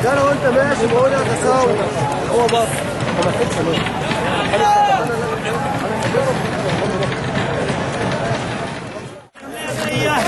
ده لو انت ماشي بقول يا تساوي هو بص ما فيش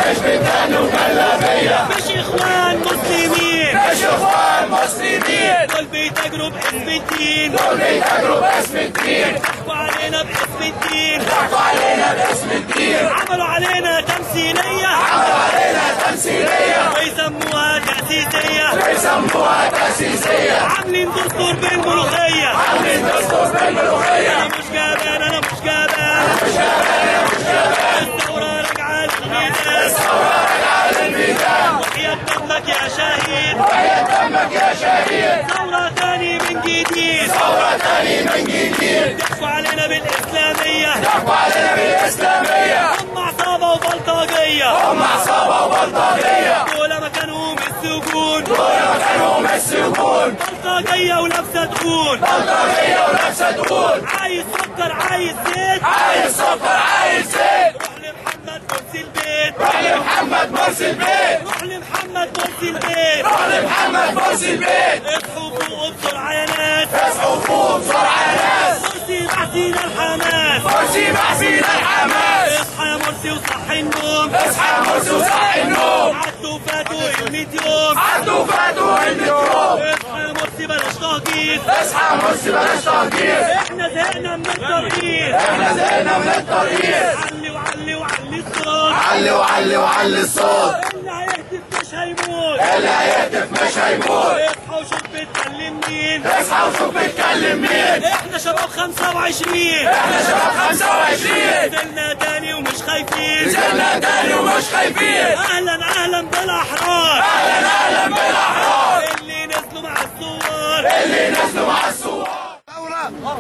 مش بدان وجلابية، مش اخوان مسلمين، مش اخوان مسلمين، دول بيتاجروا باسم الدين، دول بيتاجروا باسم الدين، ضحكوا علينا باسم الدين، ضحكوا علينا باسم الدين، عملوا علينا تمثيلية، عملوا علينا تمثيلية، ويسموها تأسيسية، ويسموها تأسيسية، عاملين دستور بالملوخية، عاملين دستور بالملوخية. أنا مش جبان، أنا مش جبان، أنا مش جبان، أنا مش جبان، الثورة راجعة للميدان، الثورة راجعة للميدان، وحياة دمك يا شهيد، وحياة دمك يا شهيد، ثورة تاني من جديد، ثورة تاني من جديد، ضحكوا علينا بالإسلامية، ضحكوا علينا بالإسلامية، هم عصابة وبلطجية، هم عصابة وبلطجية، دول مكانهم السجون، دول مكانهم السجون، بلطجية ولابسة دهون، بلطجية ولابسة دهون، عايز سكر عايز زيت، عايز سكر عايز زيت، روح لمحمد مرسي البيت، روح لمحمد مرسي البيت، روح لمحمد مرسي البيت، روح لمحمد مرسي البيت، اصحوا فوقوا بسرعة يا ناس، اصحوا فوقوا بسرعة يا ناس، مرسي بعثينا الحماس، مرسي بعثينا الحماس، اصحى يا مرسي وصحي النوم، اصحى يا مرسي وصحي النوم، عدوا فاتوا ال 100 يوم، عدوا فاتوا ال 100 يوم، اصحى يا مرسي بلاش تهجير، اصحى يا مرسي بلاش تهجير، احنا زهقنا من الترقيص، احنا زهقنا من الترقيص، علي وعلي وعلي الصوت، علي وعلي وعلي الصوت، اللي هيهتف مش هيموت، اللي هيهتف مش هيموت، اصحى وشوف بتكلم مين، اصحى وشوف بتكلم مين، احنا شباب 25، احنا شباب 25، نزلنا تاني ومش خايفين، نزلنا تاني ومش خايفين، اهلا اهلا بالاحرار، اهلا اهلا بالاحرار، اللي نزلوا مع الثوار، اللي نزلوا مع الثوار.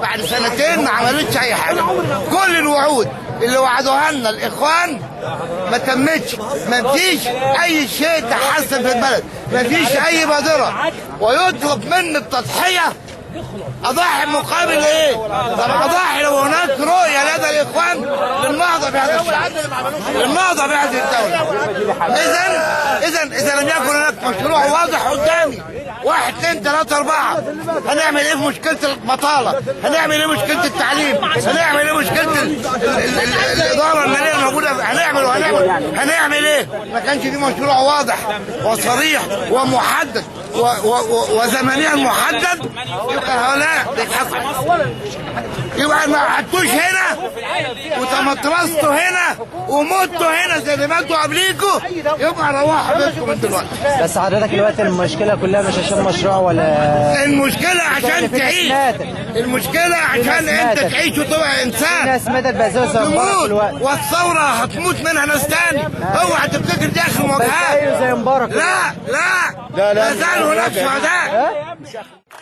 بعد سنتين ما عملتش اي حاجة، كل الوعود اللي وعدوها لنا الاخوان ما تمتش، ما فيش اي شيء تحسن في البلد، ما فيش اي بادره، ويطلب مني التضحية، اضحي مقابل ايه؟ طب اضحي لو هناك رؤية لدى الاخوان للنهضه بهذا الشعب، للنهضه بهذه الدولة. اذا لم يكن هناك مشروع واضح قدامي، 1 2 3 4، هنعمل ايه في مشكلة البطالة؟ هنعمل ايه مشكلة التعليم؟ هنعمل ايه مشكلة الادارة المالية الموجودة؟ هنعمل وهنعمل، هنعمل ايه؟ ما كانش في مشروع واضح وصريح ومحدد وزمنيا محدد، يبقى هؤلاء بيضحكوا، يبقى ما قعدتوش هنا وتمطرستوا هنا ومتوا هنا زي اللي ماتوا قبليكوا، يبقى روحوا بيتكم من دلوقتي. بس حضرتك دلوقتي المشكلة كلها مش عشان مشروع ولا المشكلة عشان تعيش، المشكلة عشان انت تعيش وتبقى انسان. ناس ماتت بأساس تموت، والثورة هتموت منها ناس تاني، اوعى تفتكر دي اخر مواجهات. زي مبارك. لا لا لا زال هناك شهداء.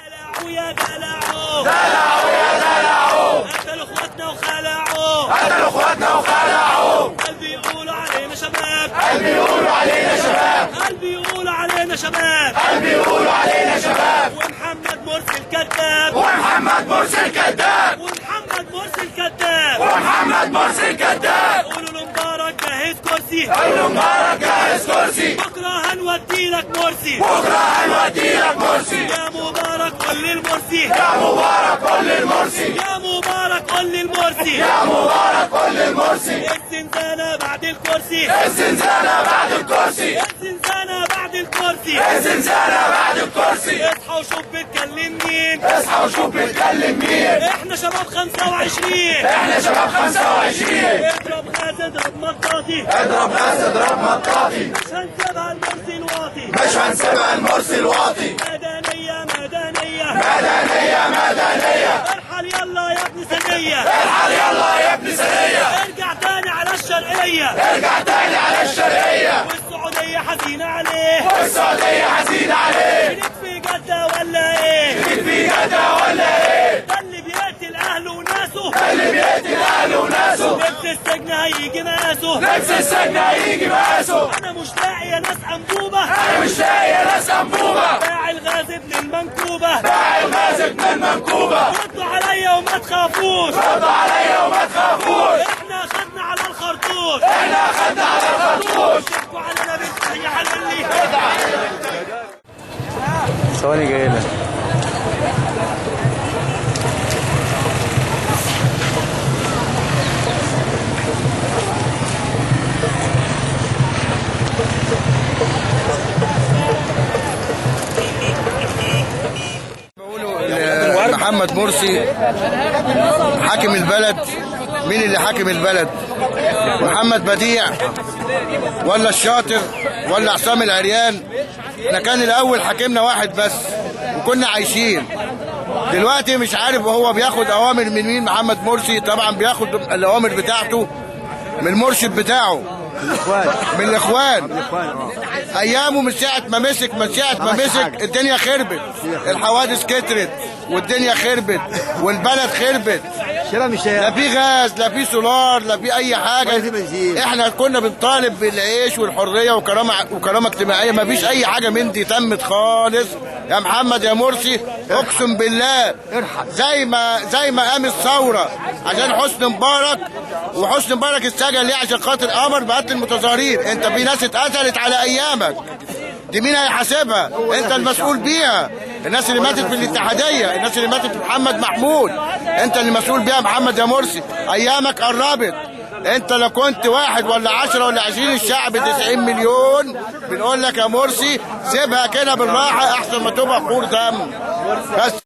دلعوا يا دلعوا، دلعوا يا دلعوا، قتلوا اخواتنا وخلعوا، قتلوا اخواتنا وخلعوا، قلبي يقولوا علينا شباب، قلبي يقولوا علينا شباب، قلبي يقولوا علينا شباب، قلبي يقولوا علينا شباب، ومحمد مرسي الكذاب، ومحمد مرسي الكذاب، ومحمد مرسي الكذاب، ومحمد مرسي الكذاب، قولوا لمبارك جهز كرسي، قولوا لمبارك جهز كرسي، بكره هنودي لك مرسي، بكره هنودي لك مرسي، يا مبارك قول للمرسي، يا مبارك قول للمرسي، يا مبارك قول للمرسي، يا مبارك قول للمرسي، الزنزانة بعد الكرسي، الزنزانة بعد الكرسي، الزنزانة بعد الكرسي، الزنزانة بعد الكرسي، اصحى وشوف بتكلم مين، اصحى وشوف بتكلم مين، احنا شباب 25، احنا شباب 25، اضرب غاز اضرب مطاطي، اضرب غاز اضرب مطاطي، مش هنسيبها المرسي الواطي، مش هنسيبها المرسي الواطي، مدنية مدنية مدنية مدنية، ارحل يلا يا ابن سنية، ارحل يلا يا ابن سنية، ارجع تاني على الشرقية، ارجع تاني على الشرقية، والسعودية حزينة عليه، والسعودية حزينة عليه، شريك في جدة ولا ايه؟ شريك في جدة ولا ايه؟ ده اللي بيقتل اهله وناسه، ده اللي بيقتل اهله وناسه، لبس السجن هيجي مقاسه، لبس السجن هيجي مقاسه، انا مش لاقي يا ناس انبوبة، انا مش لاقي يا ناس انبوبة، باع الغاز ابن المنكوبة، باع الغاز ابن المنكوبة، ردوا عليا وما تخافوش، ردوا عليا وما تخافوش، احنا اخدنا على الخرطوش، احنا اخدنا على الخرطوش، ضحكوا علينا بالتحية حلالي. ثواني جاي لك. محمد مرسي حاكم البلد. مين اللي حاكم البلد؟ محمد بديع ولا الشاطر ولا عصام العريان؟ احنا كان الاول حاكمنا واحد بس وكنا عايشين. دلوقتي مش عارف وهو بياخد اوامر من مين. محمد مرسي طبعا بياخد الاوامر بتاعته من المرشد بتاعه، من الاخوان. ايامه من ساعة ما مسك، من ساعة ما مسك الدنيا خربت، الحوادث كترت والدنيا خربت والبلد خربت. لا في غاز لا في سولار لا في اي حاجة. احنا كنا بنطالب بالعيش والحرية وكرامة اجتماعية، ما فيش اي حاجة من دي تمت خالص. يا محمد يا مرسي اقسم بالله زي ما قام الثورة عشان حسني مبارك، وحسني مبارك اتسجن ليه؟ عشان خاطر امر بقتل المتظاهرين. انت في ناس اتقتلت على ايامك دي، مين هيحاسبها؟ انت المسؤول بيها. الناس اللي ماتت في الاتحادية، الناس اللي ماتت في محمد محمود، انت اللي مسؤول بيها محمد يا مرسي. ايامك قربت. انت لو كنت واحد ولا 10 ولا 20، الشعب 90 مليون. بنقول لك يا مرسي سيبها كده بالراحة احسن ما تبقى خور دم بس.